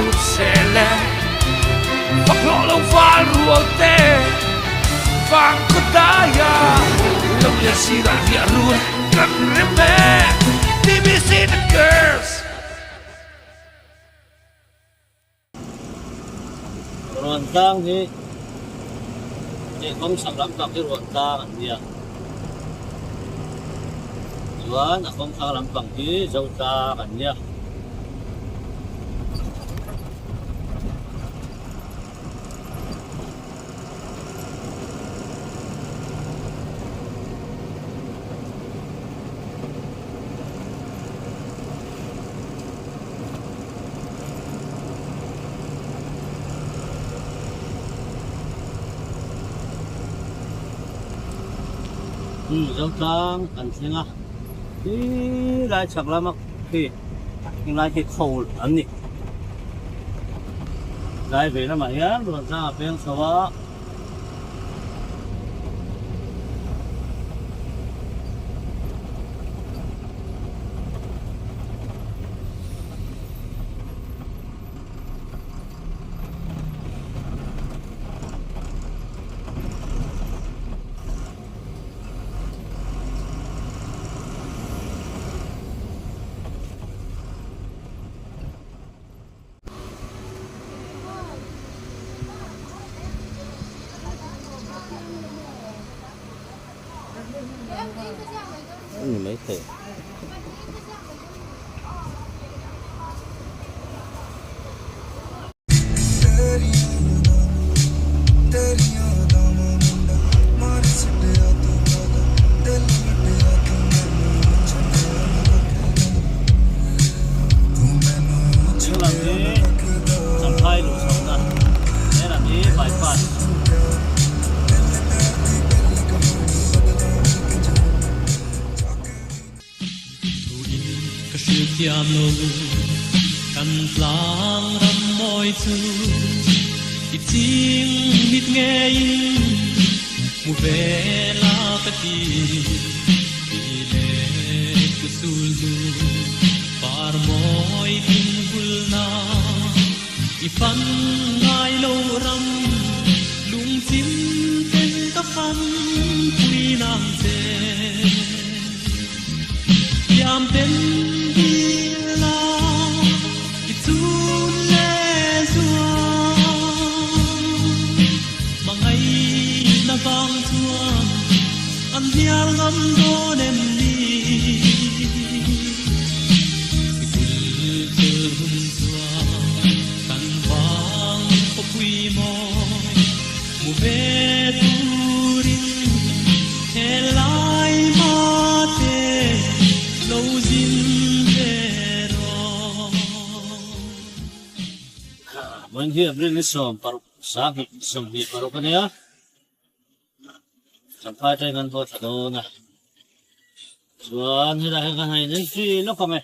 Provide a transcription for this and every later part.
lut zel e. Fak hlawh lo val rual te vang khaw daia lo lian sirah riah run kan rem e. TBC the girls. Ruantlang hi hei kawng chhak lam tak hi Ruantlang an nia chuan a kawng thlang lampang hi Zotlang an nia. Zotlang kan thleng a khi lai chhak lama khi helai khi khawl an ni lai ve lamah hian ruah tlang a peng chho a. Ni mai thei. He lam hi Champhai luh chhohna he lam hi bypass. Thuin ka hrilh thiam lo kan tlang ram mawi chu i ching mit ngeiin hmu ve la ka ti ti leh ku sul hnu par mawi tin vulna i fan ngai lo ram lungchim ten ka fan pui nang che. Thiam ten dil la i chun le zuam Hmangaihna vang chuan an hnial ngam dawn em ni Sikul chul hun chuan kan vang khawpui mawi Hmu ve turin helai mate lo zin ve rawh. Vawiin hi April ni 16 26 a nia. Champhai atangin kan haw thla dawn a. Chuan helai hian kan han in entry lawk ang e.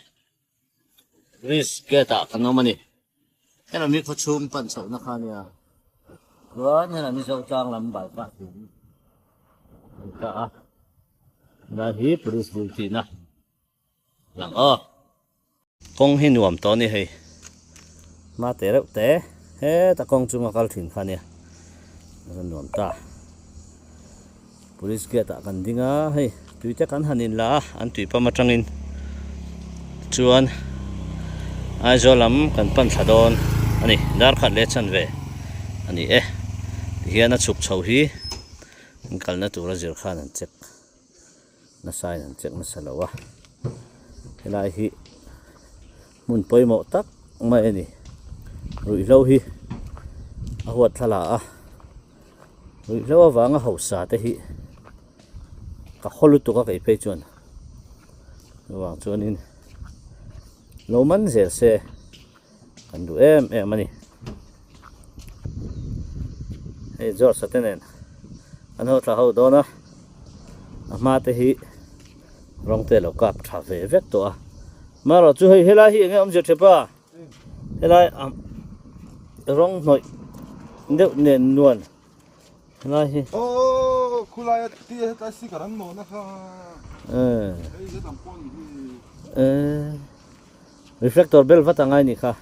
Bridge gate ah kan awm a ni. Helami hi khawchhung pan chhohna kha a nia. Chuan helami Zotlang lam bypass in an kah a. Helai hi police bul tihna lang aw. Kawng hi nuam tawh a ni hei. Hma te reuh te heta kawng chunga kal thin kha a nia. A nuam ta. Police gate ah kan ding a hei tui te kan han in la a an tui pam atangin chuan Aizawl lam kan pan thla dawn a ni dar khat leh chan ve a ni e tihian a chhuk chho hi an kalna tura zir khan an check nasa in an check nasa lo a helai hi hmun pawimawh tak mai a ni ruihhlo hi a huat thla la a. Ruihhlo avanga hausa te hi ka haw lutuk a kei phei chuan chuvang chuanin lo man zel se kan duh em em a ni hei George a te nen an ho thla ho dawn a a hma te hi rawng te a lo kap tha ve vek tawh a marawh chu hei helai hi eng nge awmzia thepa. Helai ah rawng hnawih deuh nen nuan helai hi. Aw khulai a ti hetlai sticker an nawhna kha. Eh. Hei zet ang pawh ni hi. Eh. Reflector bel vat angai ni kha.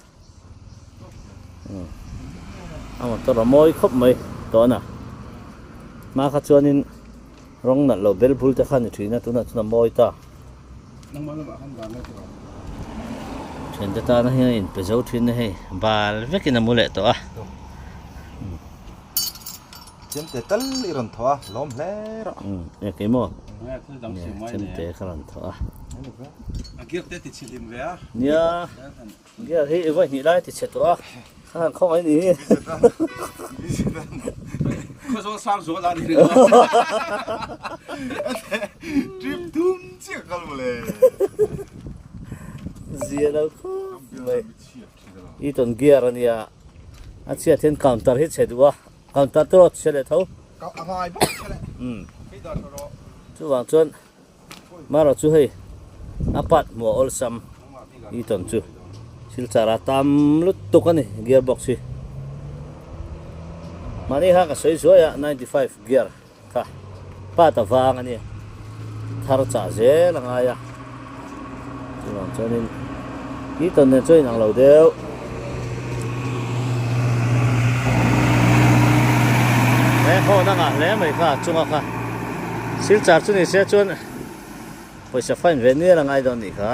A motor a mawi khawp mai tawn a hma kha chuanin rawng nalh lo bel bul te kha a ni thin a tunah chuan a mawi ta. Thiante tana hian a inpe zo thin a hei bal vekin a mu leh tawh a. Chemte tal i rawn thawh a lawm hle rawh. Umm e keimawh chemte ka rawn thawh a. A gear te ti chhe hlim ve a. Nia gear hi i vawi hnih lai ti chhe tawh a ka han khawngaih ni hi. Khawzawl sang zual a ni ringawt. Trip thum chiah kal mawle. Zia lo khawp mai. I tawn gear a nia a chhiat hian counter hi chhe duh a counter te erawh chhe leh tho chuvang chuan marawh chu hei a part hmuh a awlsam i tawn chu silchar a tam lutuk a ni gear box hi mahni kha ka sawi zuai a 95 gear kha part a vang a nia thar chah zel a ngai a chuvang chuanin tih tawn nen chuan inang lo deuh he hawn a ngah hle mai kha a chunga kha silchar chu ni se chuan pawisa fine ve nual a ngai dawn nih kha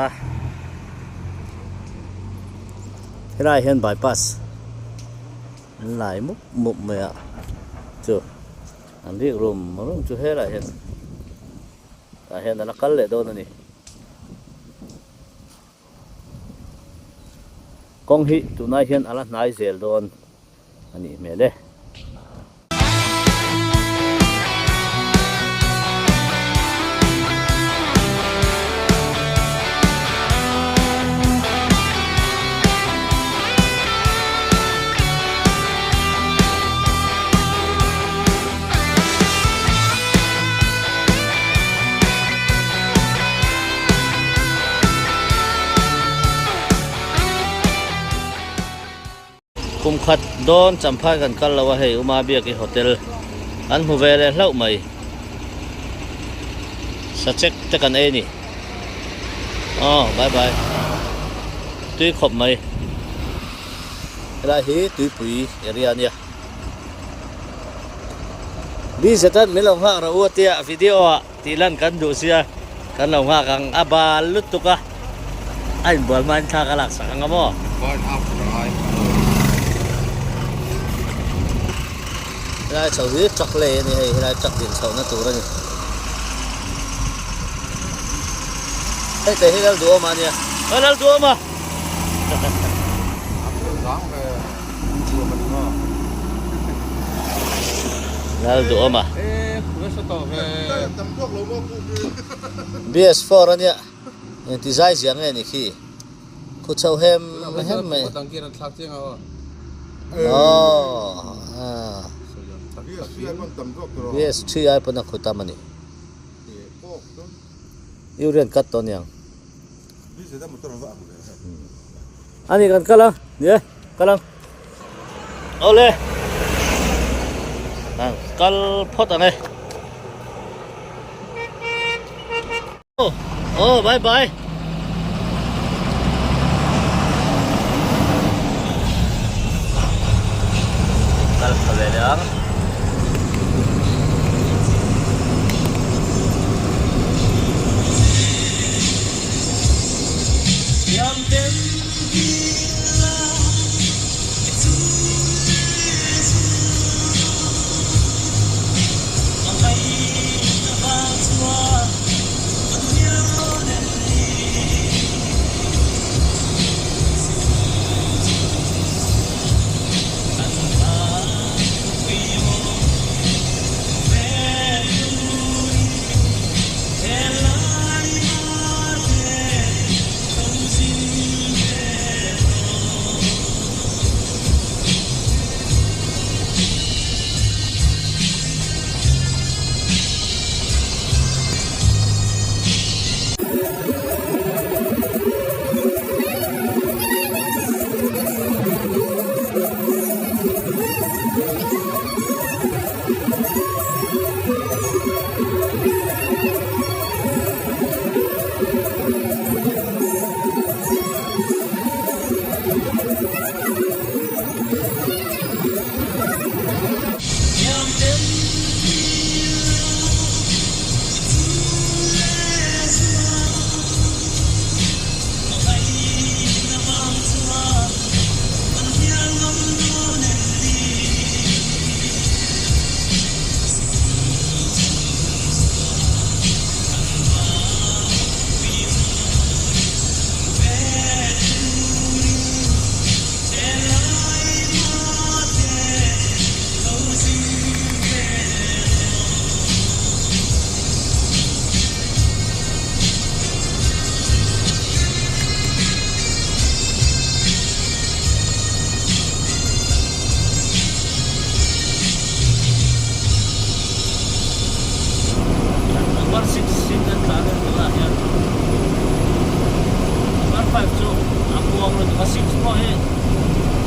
helaiah hian bypass an lai mup mup mai a chu. An rik rum rum chu helaiah hian tah hian a la kal leh dawn a ni. Kawng hi tunai hian a la hnai zel dawn a nih hmel e. Kum khat dawn champhai kan kal lo a hei Uma Biaki hotel an hmu ve leh hlauh mai sachek te kan ei a ni aw bye bye tui khawp mai helai hi tuipui area a nia. Bzan min lo nghak rawh u a tia video ah tih lan kan duh sia kan lo nghak ang a bal lutuk a a inbual hmain thla ka laksak ang a maw. Helai chho hi truck lei a ni hei helai truck din chhohna tur a ni hei te hi Lalduhawma a nia aw Lalduhawma. Lal duh awm a. BS4 a nia engti zai zia nge ni khi khu chho hem hem mai BS3 ai pawn a khu tam a ni Urian cut tawh aniang. Ani kan kal ang ni e kal ang awle kan kal phawt ang e oh bye bye kal tha ve leh ang.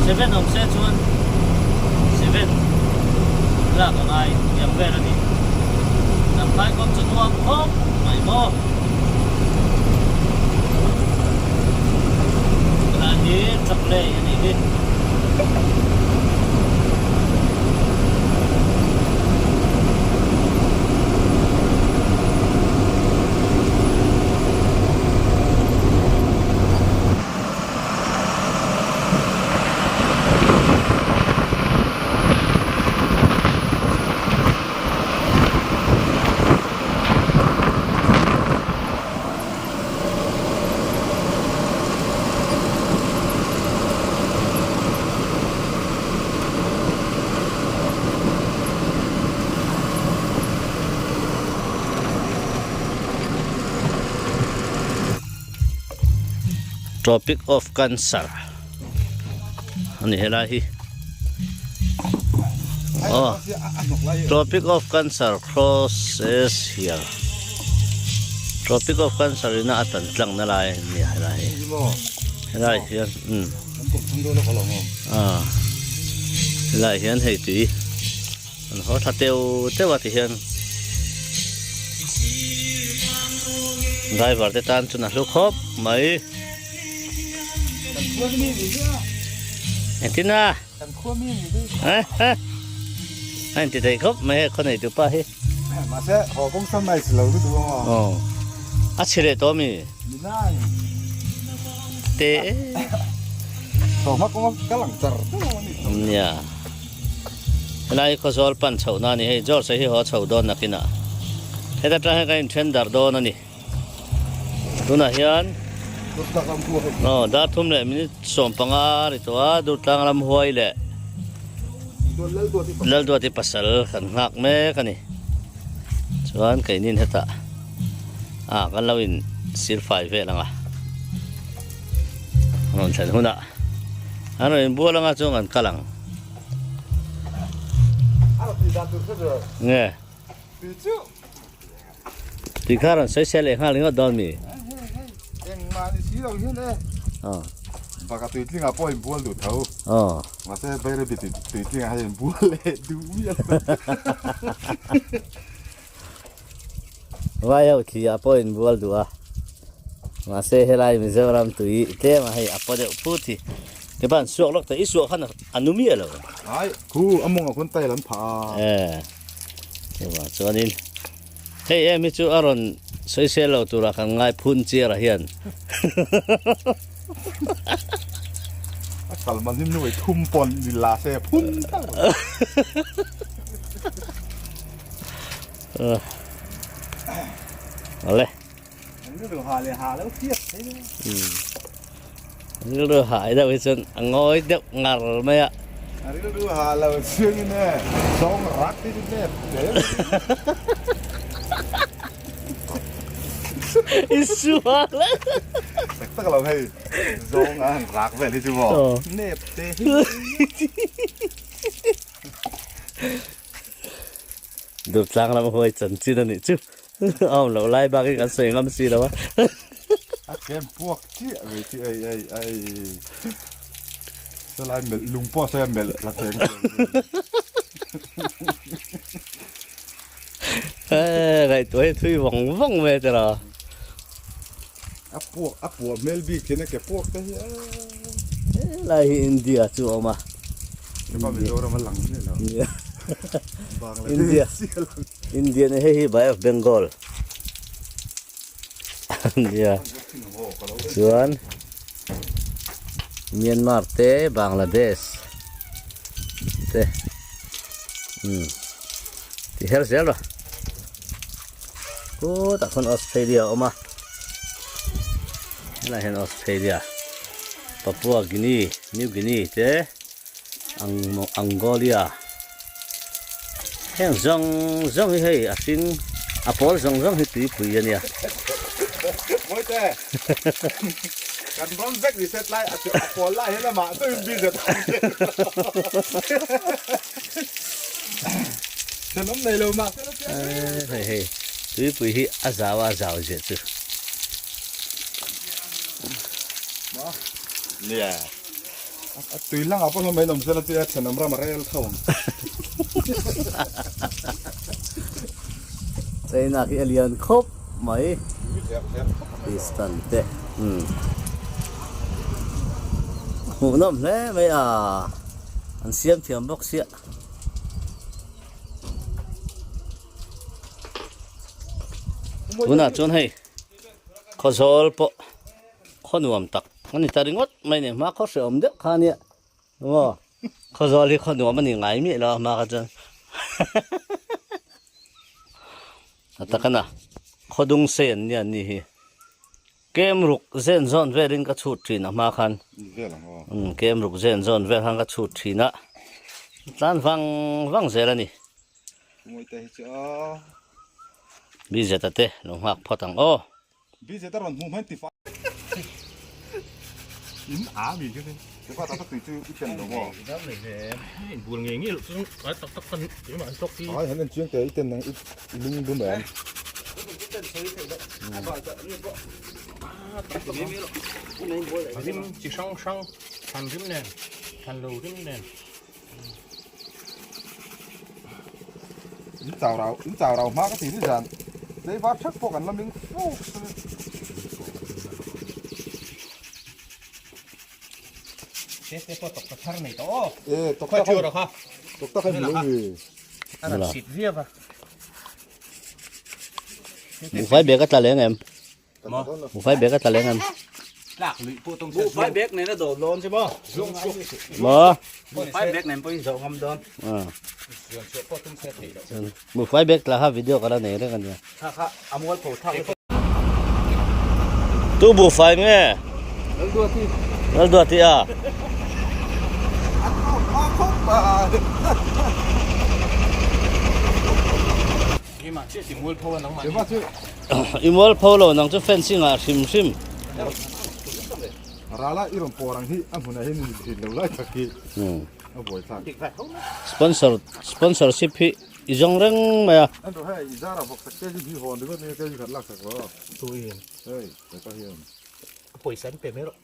Seven awm se chuan seven lak a ngai tiang vel a ni. Lamphai kawng chu nuam khawp mai maw. Helai hi truck lane a nih hi. Tropic of Cancer a ni helai hi aw Tropic of Cancer crosses here Tropic of Cancer ina a tan tlang na lai a ni helai hi helai hian umm ah helai hian hei tui an haw thla teuh teuh a ti hian driver te tan chuan a hlu khawp mai engtin a a inti thei khawp mai he khaw nei tu pa hi mahse haw kawng sam mai si lo lutuk ang aw a chhe leh tawh ami te thawhma kawng a kal ang char char a ni nia Helai hi Khawzawl pan chhohna a ni. Hei George a hi haw chho dawn nakinah heta tang hian kan inthen darh dawn a ni. Tunah hian aw dar thum leh minute 15 a ri tawh a, Durtlang ram huai leh Lalduati pasal kan nghak mek a ni. Chuan keinin hetah ah kan lo in silfai vel ang a, rawn thlen hunah an rawn inbual anga chuan kan kal ang. Nge tui kha rawn sawi sel leh nghal ringawt dawn mi? Engmah ni si lo hian e. Aw. Baka tuitlingah pawh inbual duh tho. Aw. Mahse Bairabi tuitlingah hian inbual leh duh miah lo. Vai ho thli ah pawh inbual duh a, mahse helai Mizoram tui tlem a hei a paw deuh phut hi ke ban suak lawk ta i suah khan a nu miah lo. Ai khu a mawng ah khuan tail an phah a. E chuvang chuanin hei em hi chu a rawn sawisel lo turah kan ngai phun chiar ah hian. A kal man hi nuai thum pawn ni la se phun tak. Awle. Rilru hah deuh hi chuan a ngawi deuh ngar mai a. Rilru hah lo chungin e zawng rak hi chu nep hle mai. I sual a. Tak tak lo hei zawng a han rak vel hi chu maw nep te hi. Durtlang lam huai chanchin a nih chu. A awm loh lai bak hi kan sawi ngam si lo a. A kem puak chiah mai chi ei ei ei. Salai melh lung pawh sawi a melh la cheng cheng. Ngaihtuah hi thui vawng vawng mai te lo. A puak a puah hmel bik hian a ke puak te hi a. Helai hi India chu a awm a. Kepa Mizoram a lang miah lo. India India ni hei hi Bay of Bengal. India chuan Myanmar te Bangladesh te um ti her zel a. Kutah khawn Australia a awm a, helaiah hian Australia, Papua Guinea, New Guinea te Angolia heng zawng zawng hi hei a hring a pawl zawng zawng hi tuipui a nia. Mawite kan ram vek ni se tlai a pawl lai hian amah chu in busy ta Thenawm nei lo mah se la chiang hle. Hei hei tuipui hi a zau a zau ziah chu. Nia. A tui hlangah pawh hian mai nawm sela chu a thenawm ram a rel tho ang. China khi a lian khawp mai. Pakistan te umm hmuhnawm hle mai a an siam thiam bawk sia. Tunah chuan hei Khawzawl pawh khaw nuam tak a ni ta ringawt mai ni hma khaw hrehawm deuh kha ania maw Khawzawl hi khaw nuam a ni ngai miah lo a hma kha chuan a takana khaw dung sei an nia ni hi kem ruk zen zawn velin ka chhut thin a hma khan kem ruk zen zawn vel khan ka chhut thin a tlan vang vang zel a ni. Bizeta te lo nghak phawt ang aw. Bizeta rawn hmuh hmain ti fai. In a mi chu sin. Ti fa tak tak tui chu i chen lo maw? Bul ngei ngei loh chu ai tak tak kan keimah an tawk hi. Ai han en chiang teh i ten ang i lung dum em. Rim chi hrang hrang than rim nen than lo rim nen. In chau rau in chau rau hma ka ti ni zan tlei var thak pawh kan la ming fuk Te te pawh tawkta thar nei tawh aw. E tawkta kha tawkta kha hmu mi. A rat sit viau a. Buhfai bag a tla leng em? Buhfai bag a tla leng em? Tlak luih pawh tawng Buhfai bag nen a dawm dawn che maw? Maw? Buhfai bag nen pawhin zawh ngam dawn. Zuan chhuah pawh tum se theih loh. Buhfai bag tla kha video ka la nei reng a nia. Kha kha a mualpho thlak lutuk. Tu buhfai nge? Lalduati. Lalduati a. I mualpho lo nang chu fencing ah hrim hrim. Rala i rawn pawr ang hi a hmunah hian in thin lo lai tak hi a buai thlak. Sponsor sponsorship hi i zawng reng mai a. An rawh hei i zara vawk sak te hi hi hawn ringawt mai a kg khat lak sak rawh. Tuin. Hei hepa hian. Pawisa an pe mai rawh.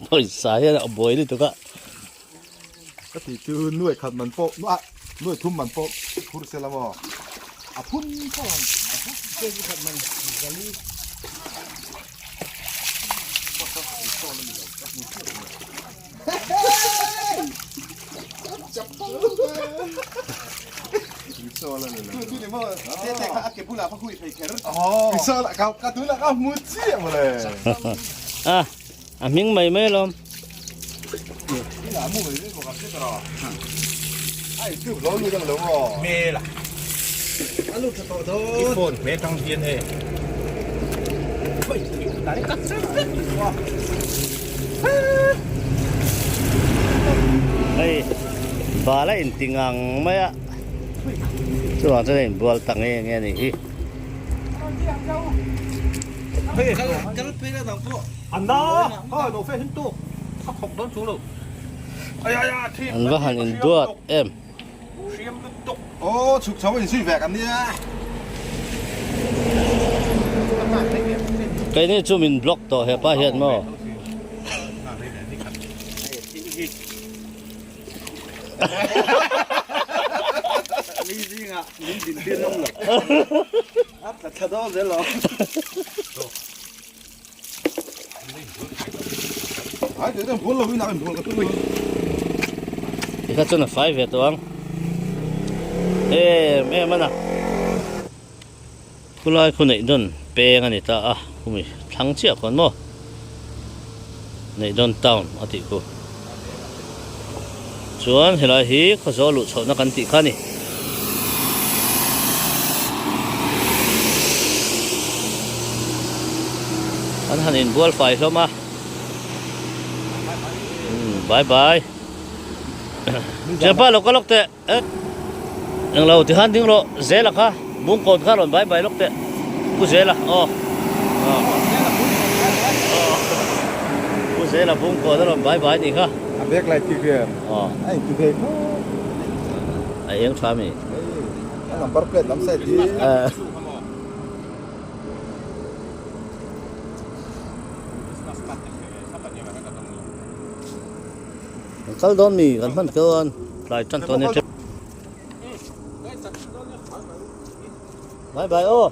Pawisa hian a buai lutuk a. Ka tih chu nuai khat man pawh ah nuai thum man pawh phur se la maw a phun tho ang. Kg khat man zali. A a hming mai mai alawm. Hei bal a inti ngang mai a chuvang chuan a inbual ta nge nge a nih hi. An va han induat em. Keini chu min block tawh hepa hian maw. Tikha chuan a fai ve tawh ang em em a na khulai khu neih dawn peng a ni ta a khumi thlang chiah khawn maw neih dawn town a tih khu chuan helai hi khawzawl luh chhohna kan tih kha a ni. An han inbual fai hlawm a bye bye Thianpa lo ka lawk teh eh englo ti khan ding rawh Zela kha Bungkawn kha rawn bye bye lawk teh Pu Zela aw Pu Zela Bungkawn a rawn bye bye nih kha a bag lai tik riam a inti thei khawp a eng tha mi a number plate lam side hi Kal dawn mi kan hman chuan tlai tan tawh ania. Bye bye aw.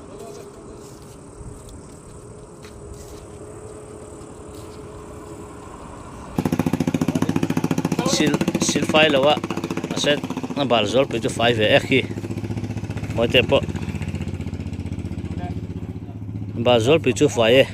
Sil sil fai lo a mahse a bal zual pui chu fai ve ek hi mawi te pawh bal zual pui chu fai e.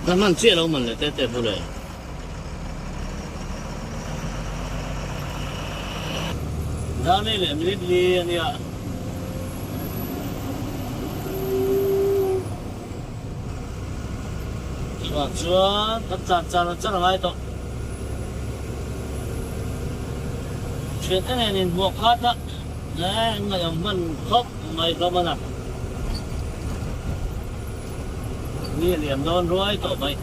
Ka hman chiah lo man le te te bul e. Dani leh minute li a nia. Chuvang chuan kan tlan char char a ngai tawh. Thiante nen inhmuah khat a, ngaih ang hman khawp mai hlawm a na. Ni a liam dawn ruai tawh mai.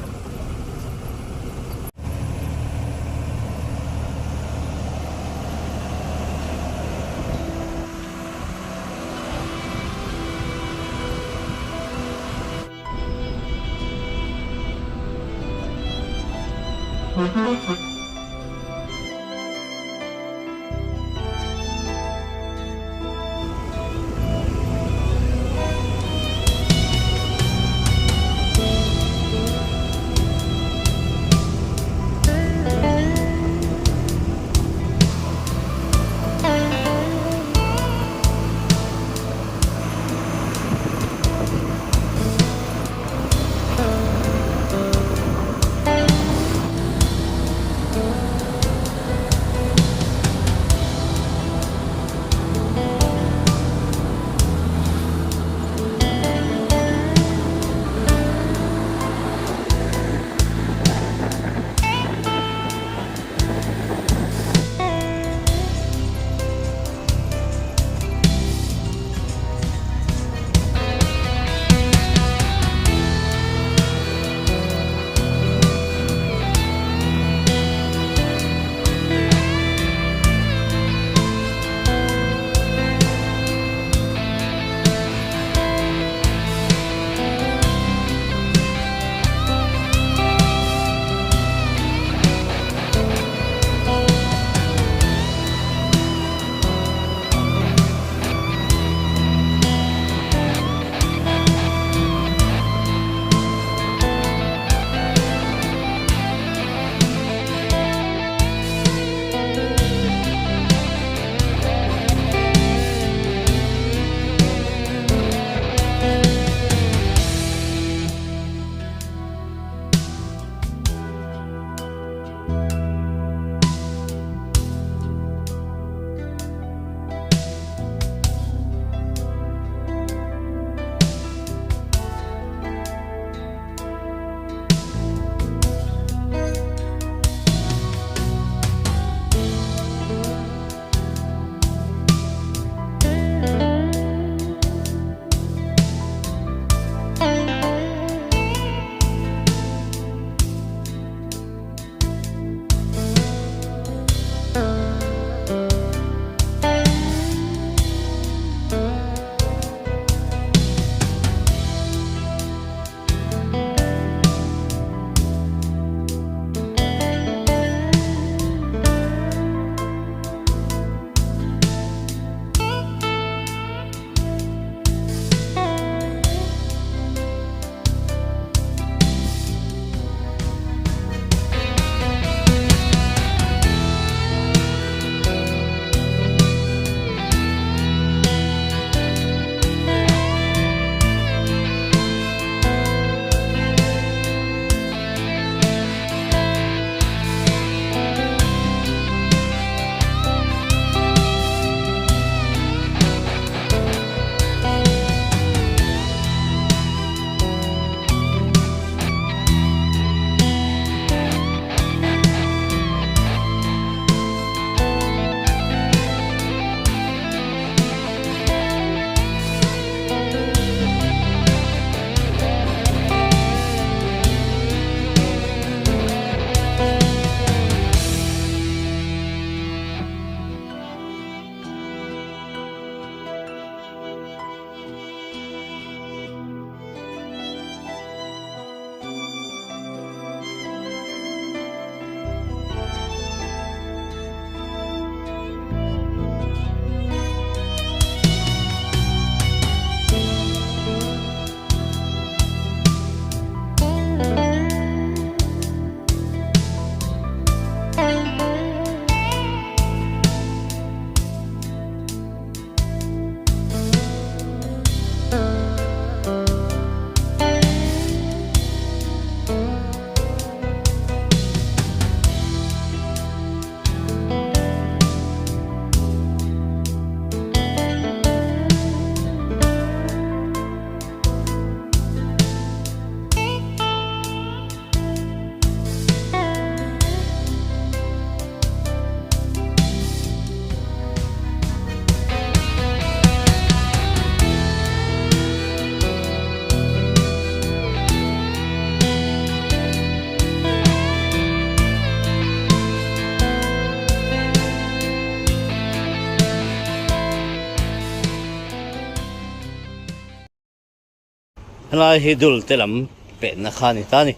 Helai hi dul te lam penna kha a ni ta a ni.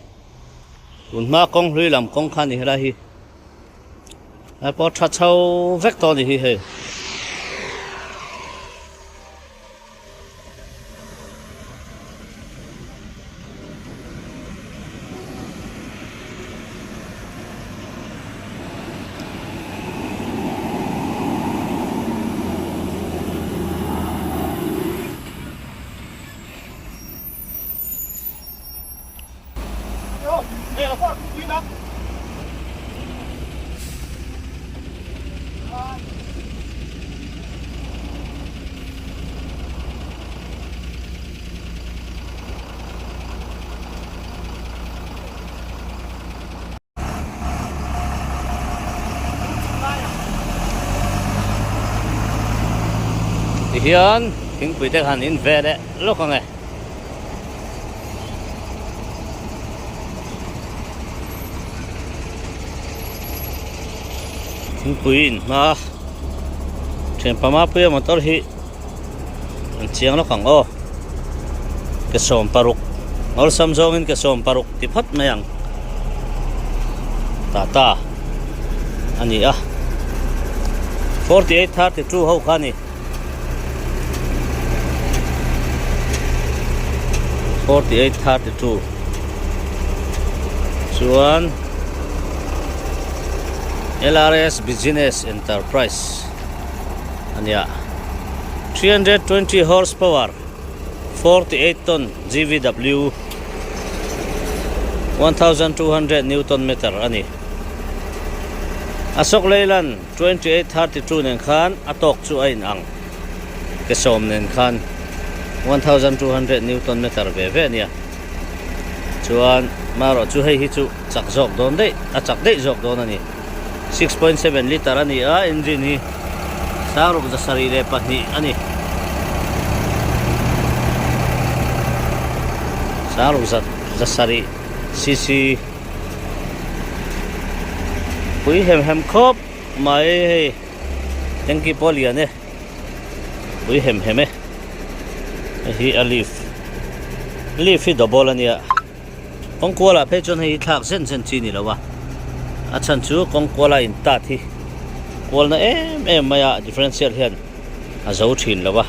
Tun hma kawng hlui lam kawng kha a ni helai hi. Helai pawh tha chho vek tawh a ni hi hei. Tihian thingpui te khan in ve leh lawk ang e. Thingpui in hma thianpa Mapuia motor hi an chiang lawk ang aw ke 16 awlsam zawngin ke 16 ti phawt mai ang Tata a ni a 48 32 ho kha a ni. 48 32 chuan LRS Business Enterprise a nia 320 horsepower 48 ton GVW 1200 newton meter a ni Ashok Leyland 28 32 nen khan a tawk chu a inang ke sawm nen khan 1200 newton meter ve ve a nia chuan marawh chu hei hi chu chak zawk dawn daih a chak daih zawk dawn a ni 6.7 litre a ni a engine hi sangruk 72 a ni sangruk 7 cc Pui hem hem khawp mai hei tanky pawh a lian e pui hem hem e hei hi a leaf leaf hi double a nia kawng kual ah phei chuan hei hi thlak zen zen chi a ni lo a a chhan chu kawng kual a in tat hi kual na em em mai a differential hian a zo thin lo a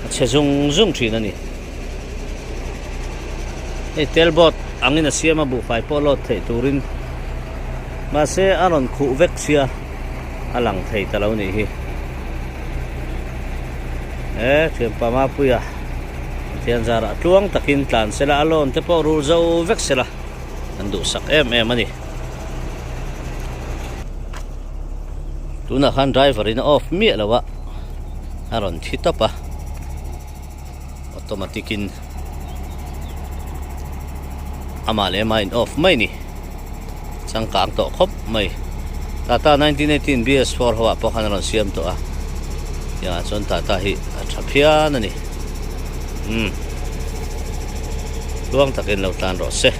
a chhe zung zung thin a ni. Hei tel boat angin a siam a buhfai pawh load theih turin mahse a rawn khuh vek sia a lang thei ta lo nih hi. He thianpa Mapuia Pathian zarah tluang takin tlan sela a loan te pawh rul zo vek sela an duhsak em em a ni. Tunah khan driver in a off miah lo a a rawn thi tawp a. Automatic in amah leh amah in off mai a ni changkang tawh khawp mai Tata 1918 BS4 ho ah pawh khan a rawn siam tawh a tiangah chuan Tata hi a tha phian a ni umm tluang takin lo tlan rawh se.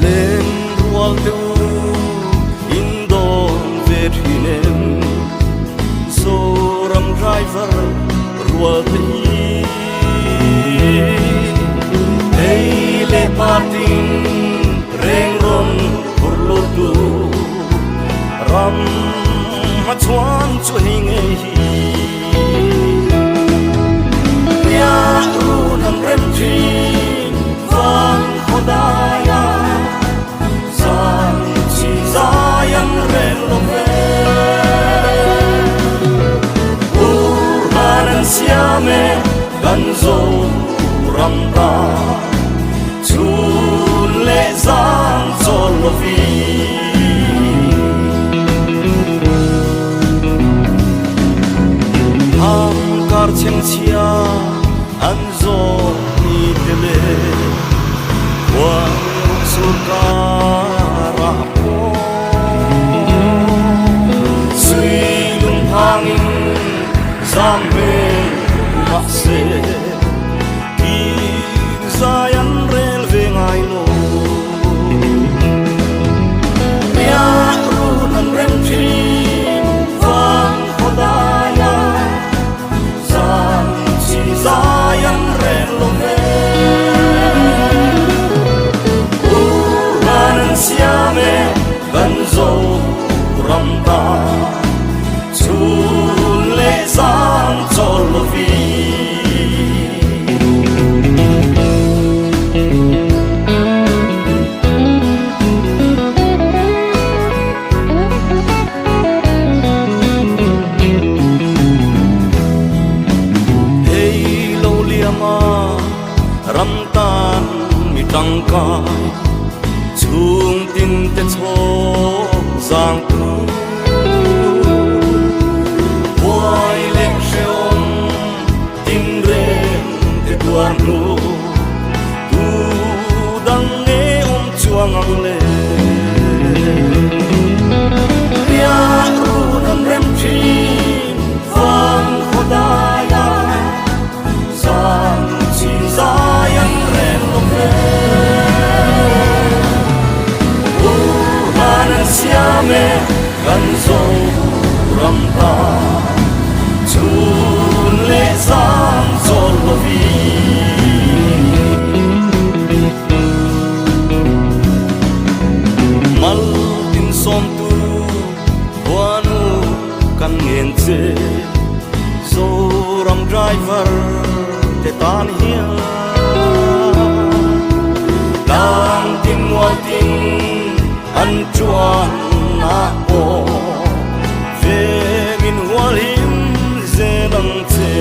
Len rual te u in dawn ve thin em Zoram driver rual te hi Ei leh parting reng rawn phur lut tu Ram hma chuan chu hei ngei hi Riah run ang rem thin vang khaw dai a Zan chi zai an rel lo ve. An zawh ni te le khuang sur karah pawh Sui lung phangin zam hmel mahse Kir zai an rel ve ngai lo. Riah run an rem thin vang khaw daia Zan chi zai an rel lo ve. U hlan an siam e kan zo ram ta Chhun leh zan chawl lovin. Hei lo liam a ram tan mi tangkai chhung tin te chhawk zang tu Buai leh hrehawm tin reng te tuar hnu tu dang nge awm chuang ang le Riah run an rem thin vang khaw dai a zan chin zai an rel lo ve U hlan an siam e kan zo ram ta Chhun leh zan chawl lovin Mal tin sawmtu khuanu kan ngen che Zoram driver te tan hian Tlang tin mual tin an chuan ah pawh Vengin hual him zel ang che.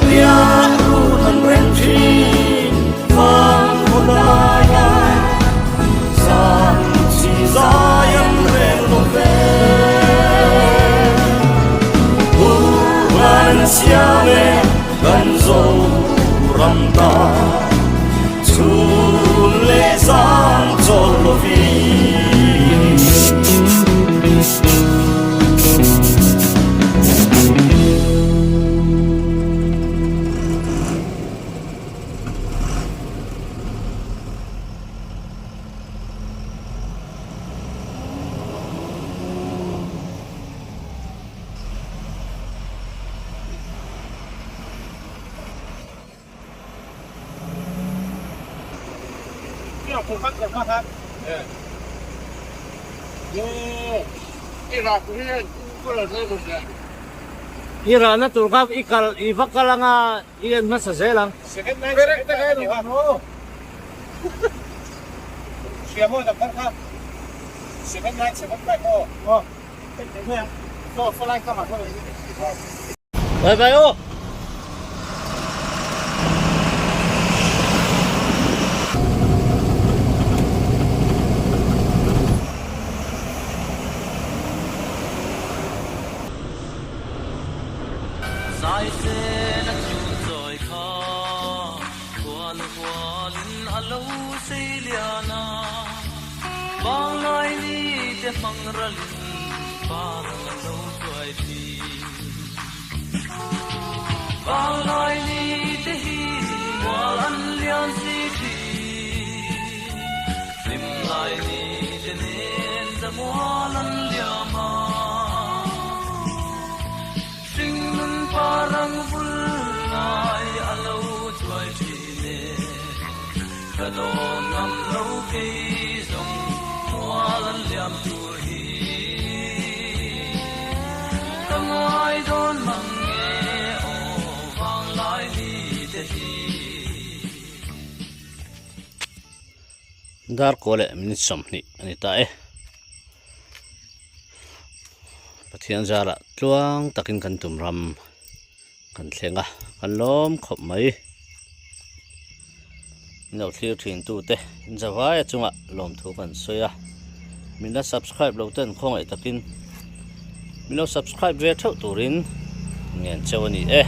Riah run an reng thin vang haw lai a, zan chi zai an rel lo ve. Pu Hlan siam e kan Zoram ta. Chhun leh zang chawl lovin. I ralna tur kha i kal i va kal anga i en hmasa zel ang. Bye bye aw. Zai sen a chhun chawi kha Hual hualin a lo sei lian a, Vanglai ni te hmang ralin parang a lo chuai thin. Vanglai ni te hi mual an lian si thin, Hlimlai ni te nen zamual an liam a. Hringnun parang vul ngai a lo chuai thin e. Ka dawn ngam lo kei zawng mual an liam tur hi. Ka ngai dawn mang nge aw vanglai ni te hi. Darkaw leh minute 20 a ni ta e. Pathian zarah tluang takin kan tum ram kan thleng a kan lawm khawp mai min lo thlir thin tu te zavaia chungah lawmthu kan sawi a min la subscribe lo ten khawngaih takin min lo subscribe ve theuh turin ngen cheu a ni e.